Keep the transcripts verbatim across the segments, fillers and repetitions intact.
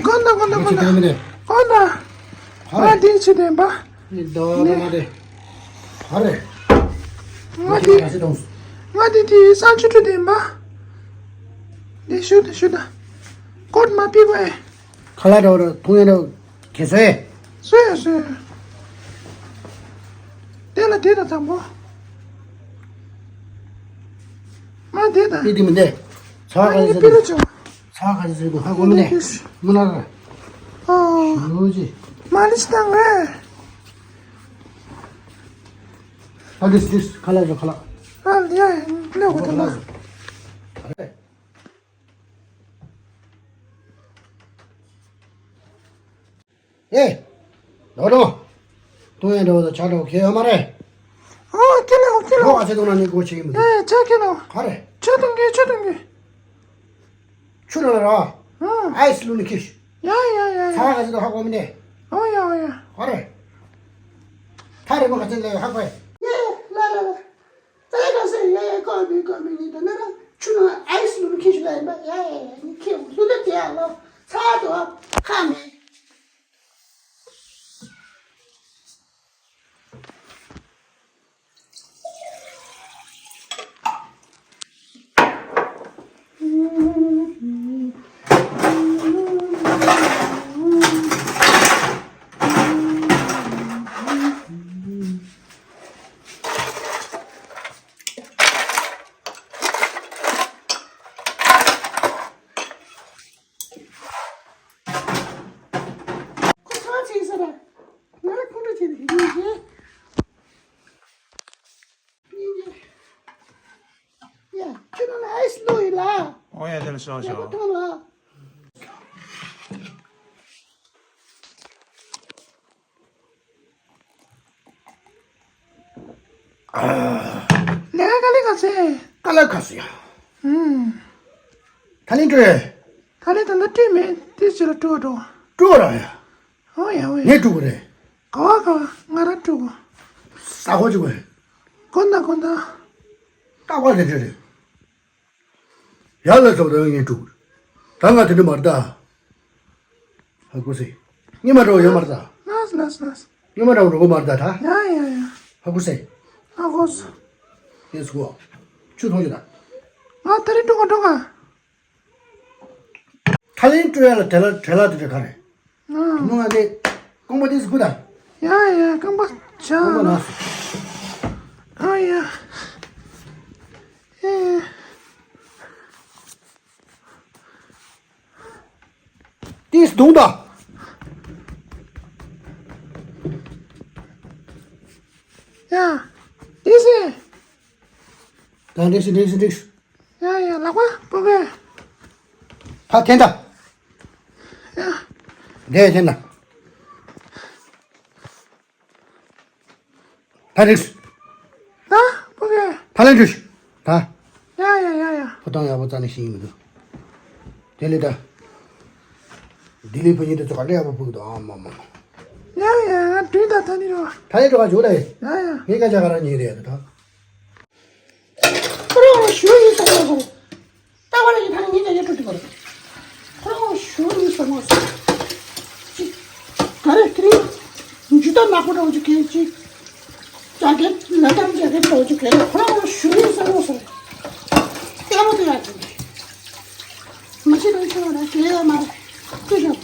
གོན་ད་གོན་ད་གོན་ད། གོན་ད། ང་འདི་ཆུ་ལྡན་པ། ནི་ད་ད་མ་རེད། ཧ་རེ། ང་འདི་ང་འདི་འདི་ས་ཆུ་ཆུ་ལྡན་པ། འདི་ཞུ་ད་ཞུ་ད། ཀོད་མ་པི་བས། ཁ་ལག་འདྲ་བོ་འཐུང་ཡ་འདྲ་བོ་གས་སོ་ཡེ། སོ་ཡ་སོ་ཡ། དེ་ལ་དེ་དང་དང་པོ། མ་དེ་དང་། ཨི་དེ་མི་འདེ། ཚ་ག་ཨི་ཟེར་པི་རུ་ཆུ། ཚ་ག་ཟེར་གོ་ཧ་གོ་མི་ནེ། མི་ན་ར། ཨོ། ཞུ་ཅི། མ་ལི་ཤི་དང་ངས། ཨ་དིས་དིས་ཁ་ལག་ཞོ་ཁ་ལག་ཨ་ཡ་ལེ་གོ་ད་ལ། ཨེ། ལོ་རོ། ཏུང་ཡན་འདྲ་བོ་དང་ཆ་འདྲ་བོ་ཁྱེད་ཡོད་མ་རེད། ཨོ་ཁྱེད་ལ་ཁྱེད་ལ། ལོ་ཨ་ཚེ་ཏུང་ན་ནི་གོ་ཆེ་ཡིན་མི་འདུག་ཨེ་ཆ་ཁྱེད་ལ། ག་རེད། ཆ་ཏུང་གི་ཆ་ཏུང་གི་ཆུ་ནང་ལ་ར། ཨ་ཨའི་སི་བླུགས་ནས་ཁྱེར་ཤོག་ཡ་ཡ་ཡ་ཡ། ཚ་ག་ཚོད་དུ་ཧ་གོ་མི་ནས། ཨོ་ཡ་ཨོ་ཡ། ཧ་རེ། ཐ་རེ་མོ་ག་ཚོད་ལ་ཡོད་ཧ་གོ་ཡ། ཡ་ཡ་ལ་ལ་ལ། ཚ་ག་ཚོད་ཡ་ཡ་གོ་མི་གོ་མི་ནི་ད་ན་ར་ཆུ་ནང་ཨའི་སི་བླུགས་ནས་ཁྱེར་ཤོག་ལ་ཡིན་པ་ཡ་ཡ་ཡ་ཡ། ཁྱེར་བླུགས་ལ་དེ་ཡ་ལོ་ཚ་དུ་ཧ་མི། ཁོ་ཚང་ཚིག་ཟེར་ར། ང་ལ་ཁོང་ཁྲོ་བྱེད་དེ་ཡིན་གྱི། ཡིན་གྱི། ཡ། ཁྱོད་རང་ལ་ཨའི་སི་བླུགས་ཡོད་ལ། ཨོ་ཡ་དེ་ལ་ཤོག་ཡ་ཤོག་ཁོ་ཐང་ལ། ལས་ཀ་ག་ལེ་ག་ཚེ། ཀ་ལ་ཁ་སི་ཡ། ཨུམ། ད་ལན་སྤྲོད། ད་ལན་ད་ལྟ་སྤྲོད་མེད་དེ་ཕྱི་ལ་སྤྲོད་འགྲོ། སྤྲོད་ར་ཡ། ཨོ་ཡ་ཨོ་ཡ། ངས་སྤྲོད་གི་རེད། ག་བ་ག་བ་ང་རང་སྤྲོད་གོ། ས་ཧོ་ཅི་གོ་ཡ། གོ་ན་གོ་ན། ཀ་བ་རེད་རེད་རེད། ཡ་ལ་ཚོགས་དང་ངས་དཀྲུག་ད་ང་དེ་འདྲ་མ་རེད་ད། ཧ་གོ་སེ། ཉི་མ་འགྲོ་ཡོད་མ་རེད་ད། ལགས་ལགས་ལགས། ཉི་མ་འགྲོ་འགྲོ་གི་མ་རེད་ད་ད། ཡ་ཡ་ཡ། ཧ་གོ་སེ། ཧ་གོ་སོང་། དེ་སུ་གོ་ཆུ་འཐུང་རྒྱུ་ད། ང་ད་རེས་འགྲོ་ག་འགྲོ་ག་ད་ལན་སྤྲོད་ཡ་ལ་བྲེལ་ལ་བྲེལ་ལ་དེ་འདྲ་ག་རེད། ཨ། དེ་མོ་ང་དེ་རྐང་པ་དེ་སུ་གོ་ད། ཡ་ཡ་རྐང་པ་ཆ་རྐང་པ་ན་སུ། ཨ་ཡ། ཨེ། ཏིས་རྡུང་དང་། ཡ། ཏིས་སེ། ད་འགྲིག་སི་འགྲིག་སི་འགྲིག་སི། ཡ་ཡ་ལག་པ་པོ་གེ། ཕ་འཐེན་དང་། ཡ། འདྲེ་འཐེན་དང་། ཕ་རིགས། ད་ཕོ་གེ། ཕ་ལན་ཀྲུ་ཤི། ད། ཡ་ཡ་ཡ་ཡ། ཕོ་བྲང་ཡག་པོ་རྩ་ནས་ཤེས་ཀྱི་མི་འདུག་དེ་ལས་ད། ལྡི་ལི་ཕ་ཉིན་དེ་ཚོ་ག་འདྲ་ཡག་པོ་ཕུག་འདུག་ཨ་མ་མ་མ། ཡ་ཡ་ཡ་དྲུང་ད་ད་ནི་རོ། ད་ལན་ཀྲུ་ག་འཇུག་ལ་ཡི། ཡ་ཡ། ངས་སྐད་ཆ་ག་རང་ཉན་རེད་ད། ཁོ་རང་ཞུ་ཡིན་ས་མ་སོང་། ལྟ་བ་ལ་ཡིན་ཐང་ངེད་ཀྱང་ཡོད་འགྲོ་དུས་པར། ཁོ་རང་ཞུ་ཡིན་ས་མ་སོང་། ཅིག་ག་རེ་དེ་རིང་། འཇུ་ད་ནག་པོ་འདྲ་བོ་ཅིག་གས་ཅིག་རྒྱ་སྐད་ལ་དམ་རྒྱ་སྐད་འདྲ་བོ་ཅིག་གས་ལ་ཁོ་རང་ཞུ་ཡིན་ས་མ་སོང་། ལྟད་མོ་དེ་ཡ་ཅིག་མ་ཤི་རང་ཤི་བ་ལ་གས་ཡ་མ་རེད། ཅི་ཤོག་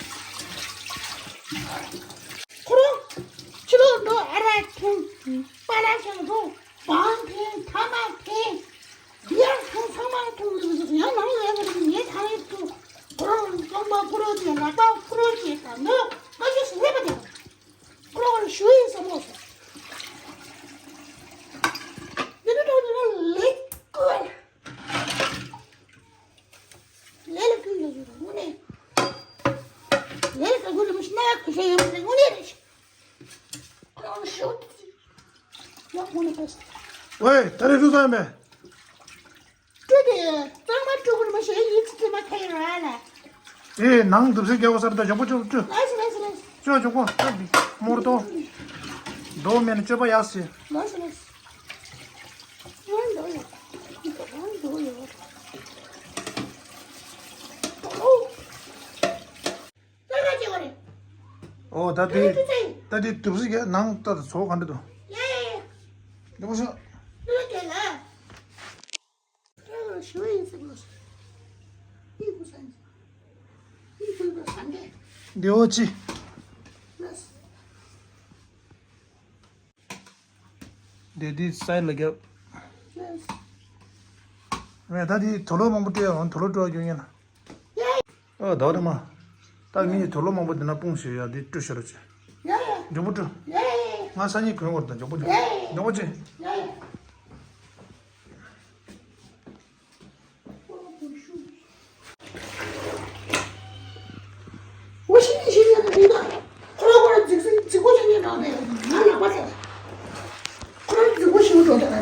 ཁོ་རང་ཕྱི་ལོགས་འགྲོ་ཨ་ར་ཐུང་པ་ལ་ཤང་འགྲོ། བང་འཐེན་ཐ་མག་འཐེན། འདི་ཡང་ཚང་ཚང་མ་ཐུག་ལུགས་ཟེར་ཡང་ནང་ལས་ཀ་རིགས་ངས་ད་རེས་ཐུག་ཁོ་རང་རྐང་པ་ཁོ་རང་གི་ལག་པ་ཁོ་རང་གི་ད་ནོ་ང་ཞིག་སུ་ལས་པ་དེ་ཁོ་རང་ཞུ་ཡིན་ས་མོ་ཟེར། འདི་ནི་ཐོག་འདི་ལ་ལེགས་ཀོ་ལས་ལ་ཀུན་ཡོད་ཡོད་དངོས་གནས་ལས་ལ་ཀ་ཀུན་ལ་མི་ཤི་ན་ཀུ་ཤ་ཡོད་མི་དངོས་གནས་རེད། ཁོ་རང་ཞུ་ཡག་ཁོ་ནི་ཕེས། ཝེ་ད་རེས་ཐུག་ས་མེད། སྤྲོད་དེ། གཙང་མ་སྤྲོད་དགོས་མ་ཤེས་ཡིད་ཆེས་མ་ཐལ་ར་ལ། ཨེ་ནང་དུབ་སེ་རྒྱག་གོ་སར་ད་ཞོག་པོ་ཅོ་ཅོ། ལས་སོ་ལས་སོ་ལས་སོ། ཅོ་ཞོག་པོ་ཅོ་འདི་མོར་ཏོ། འགྲོ་མེད་ན་སྤྱོད་པ་ཡག་སི། ལས་སོ་ལས་སོ། ཡོང་འགྲོ་ཡོད། ཡོང་འགྲོ་ཡོད། ཨོ། ད་དེ་ད་དེ་དུབ་སི་གི་ནང་ད་ཚོ་ག་འདྲ་འདུག་ཡ་ཡ་ཡ། འདི་མོ་ཤོག་ལོ་དེ་ལ། ཞུ་ཡིན་ཟེར་ལོ། ཡིན་ཁུ་སང་། ཡིན་ཁུ་སང་གེ། འདི་འོ་ཅི། ལས། དེ་དེ་སའི་ལ་རྒྱབ། ལས། ད་དེ་དུག་ལོག་མང་པོ་སྤྲད་ཡོང་། དུག་ལོག་སྤྲད་རྒྱུ་ཡིན་ན། ཡ། ཨ་ད་རེ་མ། ད་ངས་དུག་ལོག་མང་པོ་འདི་ན་སྤུངས་ཞེས་ཡ་འདི་བཀྲུ་ཤ་རུ་བྱས། ཡ་ཡ། མགྱོགས་པོ་བཀྲུ། ཡ་ཡ། ང་སང་ཉིན་གོན་དགོས་དང་མགྱོགས་པོ་བཀྲུ། ཡ་ཡ། མགྱོགས་པོ་བྱེད། ཡ་ཡ། ཝ་ཤིང་མེ་ཤིན་ཡོད་ན་འགྲིག་ད། ཁོ་རང་ཁོ་རང་རྫིག་རྫིག་རྫིག་པོ་བྱས་ནས་འགྲོ་ནས་ང་ལག་པ་ཟ། ཁོ་རང་རྫིག་པོ་ཞིག་འགྲོ་དེ་ར།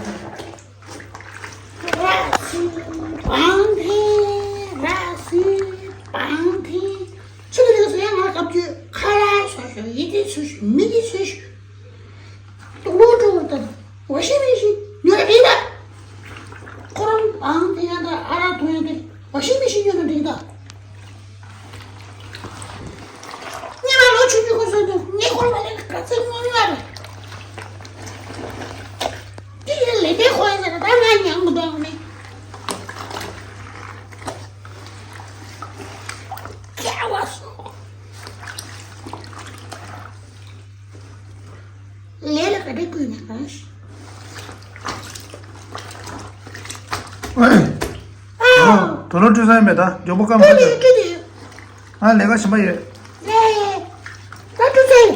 ར་སི་བང་ཐེ། ར་སི་བང་ཐེ། ཆུ་ལ་ལེགས་སོ་ཡ། ང་ལ་སྐབས་བཅོས་ཁ་ལག་བཟོ་ཞོག་ཡི་གེ་བཟོ་ཞོག་མི་གི་བཟོ་ཞོག་དུག་ལོག་འགྲོ་བར་ད། ཝ་ཤིང་མེ་ཤིན་ཉོ་ཡ་རེད་ད། ཁོ་རང་བང་ཐེ་ཡ་ད། ཨ་རག་འཐུང་ཡ་དེ། ཝ་ཤིང་མེ་ཤིན་ཉོས་ན་འགྲིག་ད། ཉི་མ་ལོ་ཆུང་ཆུང་ཁོ་ཚོ་དེ་ངས་ཁོ་ལ་ལས་ག་ཚད་ངོ་ཡ་རེད། དེ་ཡི་ལས་ཀའི་ཁོ་ཡ་ཟེར་ད་ང་ཉང་གི་འདུག་ནི། ཀྱ་བ་སོ། ལས་ལ་ག་འདྲ་བསྐུལ་ནས་གང་ཞིག་ཨ། དུག་ལོག་བཀྲུ་ས་ཡིན་པས་ད་མགྱོགས་པོ་སྐམ་ཨེ་ཁ་ལས་ཀ་བྱེད་པ་ཡོད། ཨ་ལས་ཀ་བྱེད་པ་ཡོད། ལས། ད་བཀྲུ་ས་ཡིན།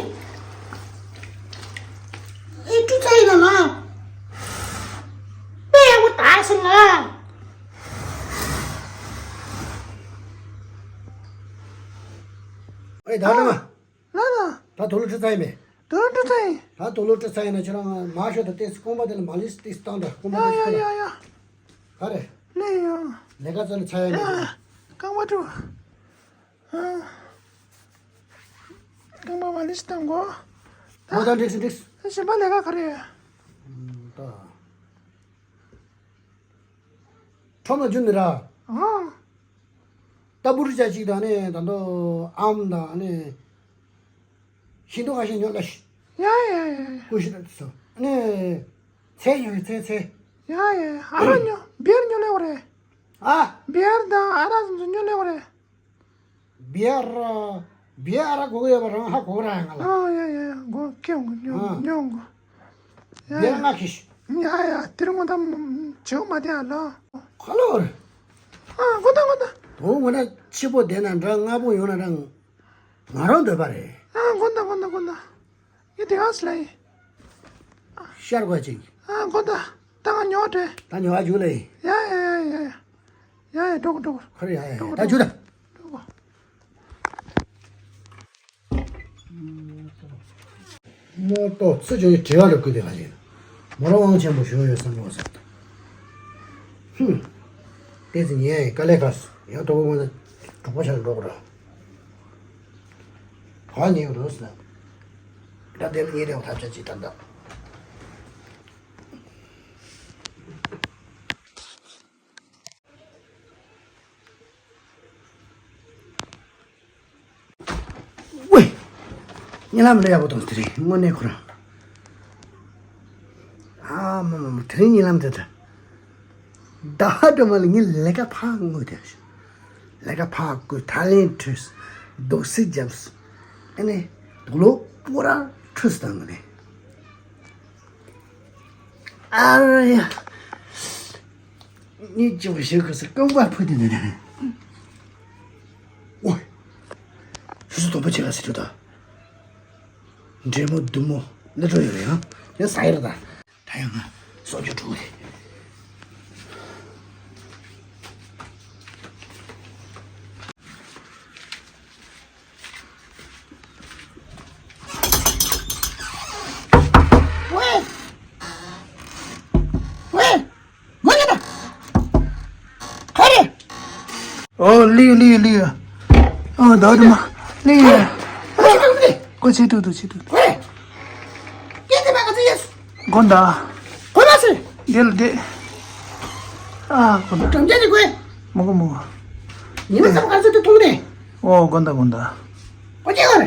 ཨེ་བཀྲུ་ས་ཡིན་ན་ལ། དཔེ་ཡག་པོ་ད་སོང་ལ། ཨེ་ད་ལ་མ། ལ་ལ། ད་དུག་ལོག་བཀྲུ་ཚར་ཡིན་པས། དུག་ལོག་བཀྲུ་ཚར་ཡིན། ད་དུག་ལོག་བཀྲུ་ཚར་ཡིན་ན་ཁྱོད་རང་མར་ཤོག་དང་ཏོག་ཙམ་རྐང་པ་དེ་ལ་མ་ལིས་ཏོག་ཙམ་བཏང་དང་། རྐང་པ་ཡ་ཡ་ཡ་ཡ། ག་རེ། ལས་ཡ། ལས་ཀ་ཚར་ནས་ཚར་ཡ་མེད་ཀྱི། རྐང་པ་བཀྲུ། ཨ། རྐང་པ་མ་ལིས་བཏང་དགོས། ཨོ་ད་འགྲིག་སོང་འགྲིག་སོང་། གཞན་པ་ལས་ཀ་ག་རེ་ཡོད། ད། ཁྲོམ་ལ་རྒྱུ་ནི་ར། ཨང་། ཏ་བུར་ཅ་ཅིག་དང་ནི་ད་དོ་ཨམ་དང་ནི། ཤིང་ཏོག་ཁ་ཤས་ཉོ་ལ་ཤི། ཡ་ཡ་ཡ་ཡ། ཀུ་ཤི་ལ་སོ། ནི། ཚལ་ཉོ་ཚལ་ཚལ། ཡ་ཡ་ཡ། ཨ་རག་ཉོ། བི་ཡར་ཉོ་ལེ་བ་རེད། ཨ། བི་ཡར་དང་ཨ་རག་ཚོ་ཉོ་ལེ་བ་རེད། བི་ཡར། བི་ཡར་ཨ་རག་གོ་གི་ཡོད་པ་རང་ཧ་གོ་ར་ཡང་ང་ལ། ཨ་ཡ་ཡ་ཡ། གོ་ཁྱེད་ཉོ་ཨ། ཉོ་གོ། ཡ་བི་ཡར་ཡ། ང་ཁྱི་ཤི། ཡ་ཡ། དེ་རིང་ངོ་ད་བྱེའུ་མ་བསྡད་ཨ་ལ། ཁ་ལོར། ཨ་དགོན་ད་དགོན་ད། དོ་ངོ་ན་ཕྱི་པོ་བསྡད་ན་འདྲ་སྔ་པོ་ཡོང་ན་འདྲ། ང་རང་འདོད་པ་རེད། ཨ་དགོན་ད་དགོན་ད་དགོན་ད། ཡ་དེ་ཨ་སི་ལ་ཡི། ཤར་བ་ཅིག་ཨ་དགོན་ད། ད་ང་ཉོ་དྲེ། ད་ཉོ་བ་རྒྱུག་ལ་ཡི། ཡ་ཡ་ཡ་ཡ་ཡ། ཡ་ཡ་འགྲོ་གོ་འགྲོ་གོ། ཁོ་རེ་ཡ་ཡ་ཡ། ད་རྒྱུག་ད། འགྲོ་གོ། མོ་ཏོ་ཚུ་ཅོ་ཡི་དྲི་བ་ལ་བསྐུལ་ཏེ་ག་ཅིག་མོ་རང་དབང་ཆེན་པོ་ཞུ་ཡོད་བསམ་བློ་ཟབ། ཧུམ། ཏེ་ཙི་ཉེ་ཡི་དཀའ་ལས་ཁག་སོ་ཡང་དོ་བོ་ངོ་ན་གྲོགས་པོ་ཆགས་འགྲོ་གོ་ར། ག་ཉེ་རོ་སི་ན། ད་དེ་ལ་ཉེ་རེ་བ་ཐབས་ཆག་ཅིག་ད་ད། ཝེ། རྨི་ལམ་ལས་ཡག་པོ་བཏང་སྟེ་རེད་དངོས་གནས་ཁོ་རང་། ཨ་མ་མ་མ། དེ་རིང་རྨི་ལམ་དེ་ད། ཟླ་བ་སྒྲོལ་མ་ལ་ངས་ལས་ཀ་ཕར་དངོས་དེ། ལས་ཀ་ཕར་བསྐུལ། ད་ལན་ཁྲོས། རྡོག་སེ་བརྒྱབ། ཨ་ནི་དུག་ལོག་པོ་ར་ཁྲོས་བཏང་གི་ནས། ཨ་ར་ཡ། ངས་ཅི་བ་ཞིག་གི་སི་རྐང་པ་ཕུད་དེ་ནས། ཨོ། སུ་སུ་དོག་པོ་བྱེད་ག་སི་ཁྲོད་ད། འདྲེ་མོ་བདུད་མོ་ནི་འགྲོ་ཡོད་རེད་ཡང་། དེ་ས་ཡར་ད། ད་ཡང་ང་སོ་ཇོ་འགྲོ་གི། ཝེ། ཝེ། མོ་ཉེ་ད། ག་རེ། ཨོ་ལི་ལི་ལི། ཨོ་ད་དུ་མ་ལི། ཨོ་ཆི་ཏུ་ཏུ། ཀོ་ཆི་ཏུ་ཏུ་ཆི་ཏུ་ཏུ། ཧེ། ཀྱེ་ཏེ་མ་ག་ཚི་ཡེས། དགོན་ད། གོ་མ་སི། དེ་ལ་དེ། ཨ་དགོན་ད། དྲང་རྒྱ་ནི་གོས། མོ་གོ་མོ་གོ། ཉི་མ་ཙམ་ག་ཚོད་དུ་ཐུང་ནས། ཨོ་དགོན་ད་དགོན་ད། ཨོ་ཅི་ག་རེ།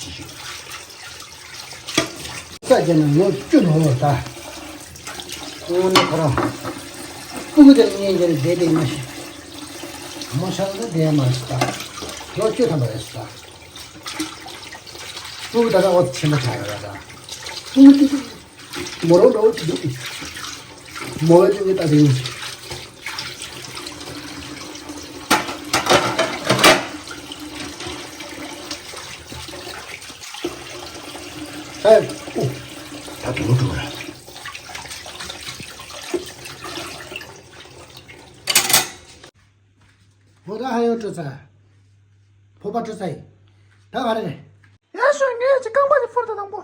ཅི་ཞིག་ས་རྒྱ་ནང་ལོ་བཅུ་ནང་ལོ་ད། དངོས་གནས་ཁོ་རང་། སྤུ་གུ་དེར་གཉེན་རྒྱལ་བསྡད་དེ་མ་ཤེས། མོ་ཤ་ལ་བསྡད་མ་ཤེས་ད། ལོ་བཅུ་ཐམ་པ་རེད་ཤག་སྤུ་གུ་ད་ལྟ་འོ་ཆེན་པོ་ཆགས་ཡོད་ར་ད། སྤུ་གུ་དེ་མོ་རང་འདྲ་བོ་ཅིག་འདུག་མོ་བའི་ཏིང་ངེ་ལྟ་དེ་ཡིན། ཨེ། ཨོ། ད་དུང་འགྲོ་ར། ཧོ་ད་ཧ་ཡོ་སྤྲོ་ཚ། ཕོ་པ་སྤྲོ་ཚ་ཡིན། ད་ག་རེ་རེད། ཡ་ཤོ་ངས་ཅི་རྐང་པ་ཅི་ཕུར་ད་དང་པོ།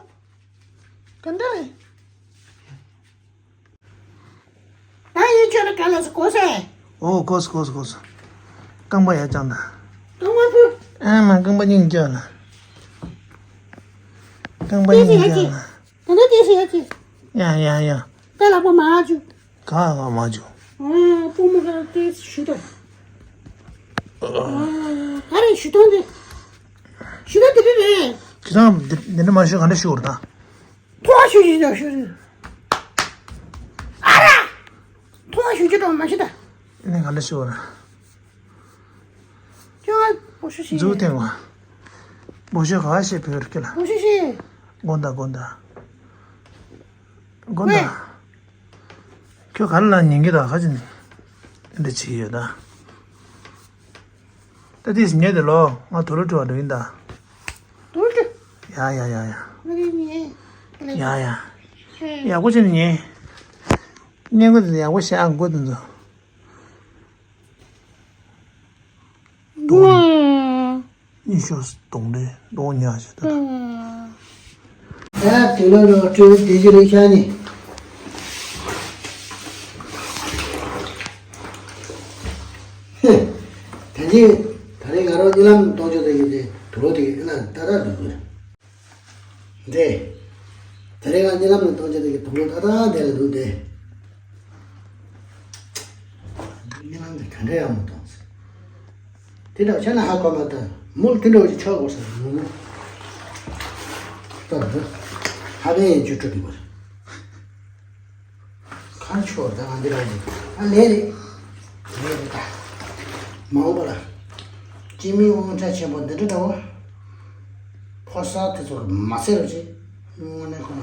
ག་འདྲ་རེད། ད་ཡིན་ཁྱོད་ལ་ག་ལ་སུ་གོ་སེ། ཨོ་གོ་སོ་གོ་སོ་གོ་སོ། རྐང་པ་ཡ་ཅང་ད། རྐང་པ་ཕུར། ཨ་མ་རྐང་པ་སྙིང་རྗེ་ལ། རྐང་པ་སྙིང་རྗེ་ལ། ད་ནི་དེ་ཞིག་ཡ་ཅི། ཡ་ཡ་ཡ། ད་ལག་པ་མ་ཅུ། ག་ང་མ་ཅུ། ཨ་པུ་མོ་ག་དེ་ཞུ་ད། ཨ་ག་རེ་ཞུ་དོན་དེ། ཞུ་ད་དེ་རེད་རེད། ཁྱེད་རང་འདི་འདི་འདྲ་མ་ཞུ་ག་འདྲ་ཞུ་བར་ད། ཐོ་ཞུ་ཞུ་ཞུ་ཞུ། ཨ་ར། ཐོ་ཞུ་རྒྱུ་དང་མ་ཞུ་ད། ཨ་ནི་ག་འདྲ་ཞུ་བར། ཁྱོད་ང་བོ་ཤོ་ཤི། མཛུབ་ཐེངས་བ། བོ་ཤོ་ག་ཤེས་བོད་སྐད་ལ། བོ་ཤོ་ཤི། དགོན་དང་དགོན་དང་། དགོན་དང་། ཁྱོད་ག་ལ་ཉན་གི་ད་ག་ཅི་ནི། འདི་བྱེད་ཡོད་ད། ད་དེས་ཉེ་དེ་ལོ་ང་དུ་ལོ་བྲོ་བ་འགྲོ་ཡིན་ད། དུ་ལོ་བྲོ། ཡ་ཡ་ཡ་ཡ། ང་གི་ཉེ། ཡ་ཡ། ཡག་པོ་བྱས་ནས་ཉན། སྙན་ངག་དེ་ཡག་པོ་བཤད་ཨ་མགོ་དེ་ཚོ། གདོང་ཉི་ཤུ་གདོང་འདྲེ་གདོང་ཉག་ཞིག་ད། ད་དེ་ལོ་རོ་སྤྲོད་དེ་ཅི་རེད་ཤག་ནི། ད་ཅི་ད་རེས་ང་རང་གཉིད་ལམ་གཏོང་རྒྱུ་དེ་ཡིན་ཏེ་དུག་ལོག་དེ་ཡིན་ན་ད་ད་འདུག་གི། འདི། ད་རེས་ང་གཉིད་ལམ་ནས་གཏོང་རྒྱུ་དེ་གི་དུག་ལོག་ད་ད་འདི་ལ་འདུག་སྟེ། གཉིད་ལམ་དེ་ག་འདྲ་ཡང་མི་གཏོང་ཟེར། དེ་འདྲ་བྱས་ན་ཧ་གོ་མ་ཐག་མུལ་དེ་འདྲ་བ་ཅིག་ཆགས་དགོས་ཟེར་མུ་མུ། ལྟ་ར། ཧ་པན་ཡང་བཅུ་དྲུག་འདུག་པ། ཁ་ཆོ་ད་ང་འདི་རང་གི་ཨ་ལས་རེད། ལས་རེད་ད། མ་འོངས་པ་ལ། སྐྱེ་དམན་དབང་ཆ་ཆེན་པོ་འདི་འདྲ་འདྲ་བོ། ཕོ་གསར་དེ་ཚོར་མ་ཟེར་རོ་ཅིག་དངོས་གནས་ཁོ་ན།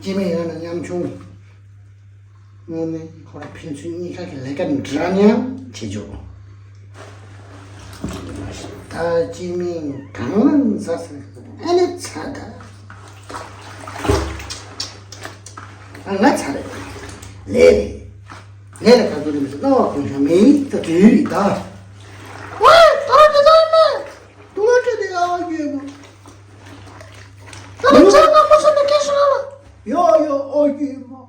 སྐྱེ་དམན་ཡོད་ན་ཉམ་ཆུང་། དངོས་གནས་ཁོ་རང་ཕན་ཚུན་གཉིས་ཀ་གི་ལས་ཀ་འདྲ་མཉམ་བྱེད་ཆོག་ད་སྐྱེ་དམན་གང་ན་ཟ་ཟ་ཨ་ནི་ཚ་ད། ཨ་ང་ཚ་རེད། ལས་རེད། ལས་ལ་ག་ཚོད་རེད་མི་ཚེ་སྣང་བ་གང་ཤ་མེད་ད་དུས་རེད་ད། ཝེ། ད་རེད་ད་ནི། དུ་བ་ཁྲིད་དེ་ཡག་ཡོད་མོ། ད་ལ་ཚ་ང་མོ་ས་ནི་སྐད་ཤོད་ལ། ཡོ་ཡོ་ཨོ་ཡོད་མོ།